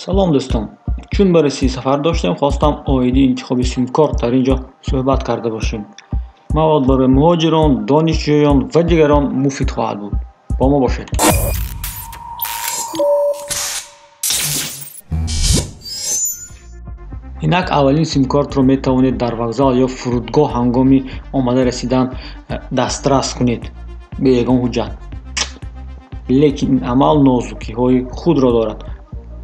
Салом дӯстон, чун ба Русия сафар доштем, хостам оиди интихоби симкорт дар ин ҷо суҳбат карда бошем. Мавод барои муҳоҷирон, донишҷӯён ва дигарон муфид хоҳад буд. Бо мо бошед. Инак аввалин симкортро метавонед дар вокзал ё фурудгоҳ ҳангоми омада расидан дастрас кунед бе ягон ҳуҷҷат. Лекин ин амал нозукиҳои худро дорад.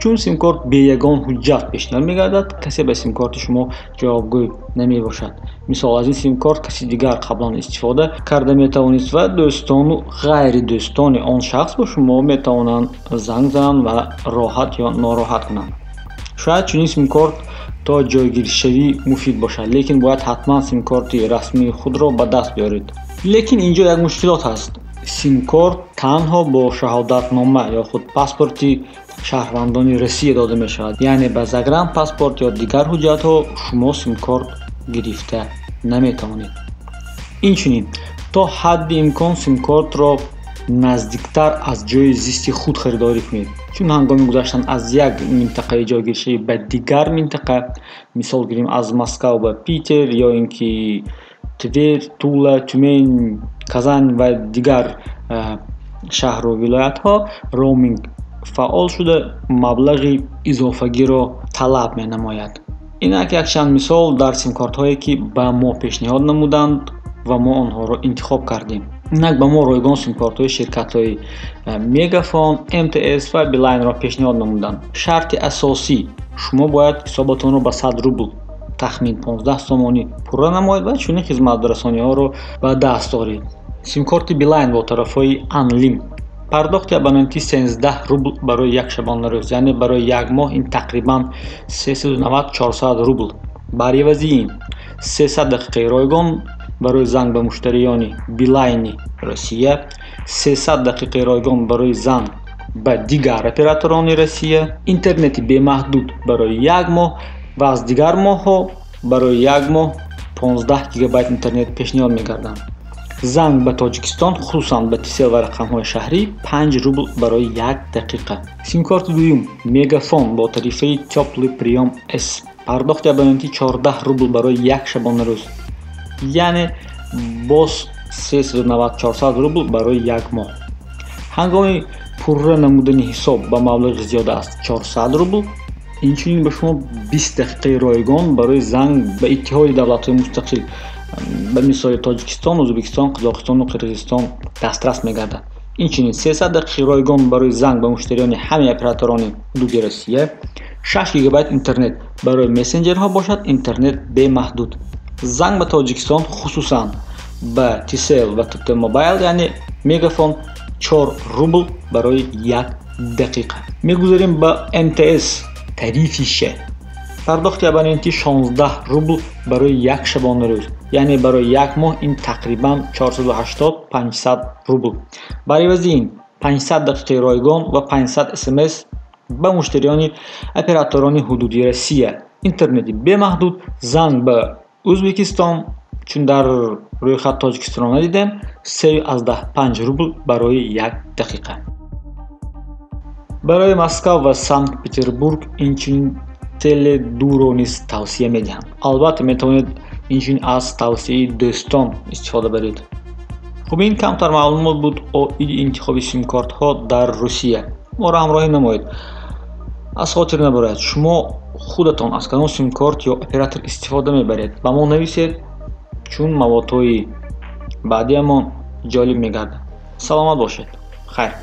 Чун симкорт бе ягон ҳуҷҷат пешниҳод мегардад, касе ба симкорти шумо ҷавобгӯ намебошад. Мисол, аз ин симкорт каси дигар қаблан истифода карда метавонист ва дӯстону ғайри дӯстони он шахс бо шумо метавонанд занг зананд ва роҳат ё нороҳат кунанд. Шояд чунин симкорт то ҷойгиршавӣ муфид бошад, лекин бояд ҳатман симкорти расмии худро ба даст биёред. Лекин ин ҷо як мушкилот ҳаст. Симкорт танҳо бо шаҳодатнома ё худ паспорти шаҳрвандони Россия дода мешавад. Яъне ба загранпаспорт ё дигар ҳуҷҷатҳо шумо симкорт гирифта наметавонед. Инчунин то ҳадди имкон симкортро наздиктар аз ҷойи зисти худ харидорӣ кунед. Чун ҳангоми гузаштан аз як минтақаи ҷойгиршавӣ ба дигар минтақа, мисол гирем аз Москав ба Питер ё ин ки Тверь, Тула, Тюмень, Казань ва дигар шаҳру вилоятҳо, роуминг фаъол шуда маблағи изофагиро талаб менамояд. Инак якчанд мисол дар симкортҳое, ки ба мо пешниҳод намуданд ва мо онҳоро интихоб кардем. Инак ба мо ройгон симкортҳои ширкатҳои Мегафон, МТС ва Билайнро пешниҳод намуданд. Шарти асосӣ: шумо бояд ҳисобатонро ба 100 рубл, тахмин 15 сомонӣ пурра намоед ва чунин хизматрасониҳоро ба даст оред. Симкорти Билайн бо тарафҳои Анлим. Пардохти абонентӣ 13 рубл барои як шабонарӯз, яъне барои як моҳ ин тақрибан 390-400 рубл. Бар ивази ин 300 дақиқаи ройгон барои занг ба муштариёни Билайни Россия, 300 дақиқаи ройгон барои занг ба дигар операторони Россия, интернети бемаҳдуд барои як моҳ ва аз дигар моҳҳо барои як моҳ 15 гигабайт интернет пешниҳод мегарданд. Занг ба Тоҷикистон, хусусан ба Тисел ва рақамҳои шаҳрӣ 5 рубл барои як дақиқа. Симкорти дуюм Мегафон бо тарифаи Тёплый приём С. Пардохти абонентӣ 14 рубл барои як шабонарӯз, яъне боз 390-400 рубл барои як моҳ. Ҳангоми пурра намудани ҳисоб ба маблағи зиёда аз 400 рубл, инчунин ба шумо 20 дақиқаи ройгон барои занг ба Иттиҳоди давлатҳои мустақил, ба мисоли Тоҷикистон, Ӯзбекистон, Қазоқистону Қирғизистон дастрас мегардад. Инчунин 300 дақиқаи ройгон барои занг ба муштариёни ҳамаи операторони ҳудуди Россия, 6 гигабайт интернет барои мессенҷерҳо бошад, интернет бемаҳдуд. Занг ба Тоҷикистон, хусусан ба Тисел ва ТТ Мобайл, яъне Мегафон, 4 рубл барои як дақиқа. Мегузарем ба МТС тарифи Ш. Пардохти абонентӣ 16 рубл барои як шабонарӯз, яъне барои як моҳ ин тақрибан 480-500 рубл. Бар ивази ин 500 дақиқаи ройгон ва 500 СМС ба муштариёни операторони ҳудуди Россия, интернети бемаҳдуд, занг ба Ӯзбекистон, чун дар рӯйхат Тоҷикистонро надидем, 3,5 рубл барои як дақиқа. Барои Москав ва Санкт-Петербург инчунин Теле2-ро низ тавсия медиҳанд. Албатта метавонед инчунин аз тавсияи дӯстон истифода баред. Хуб, ин камтар маълумот буд оиди интихоби симкортҳо дар Русия. Моро ҳамроҳӣ намоед. Аз хотир набаред, шумо худатон аз кадом симкорт ё оператор истифода мебаред. Ба мо нависед, чун маводҳои баъдиамон ҷолиб мегардад. Саломат бошед. Хайр.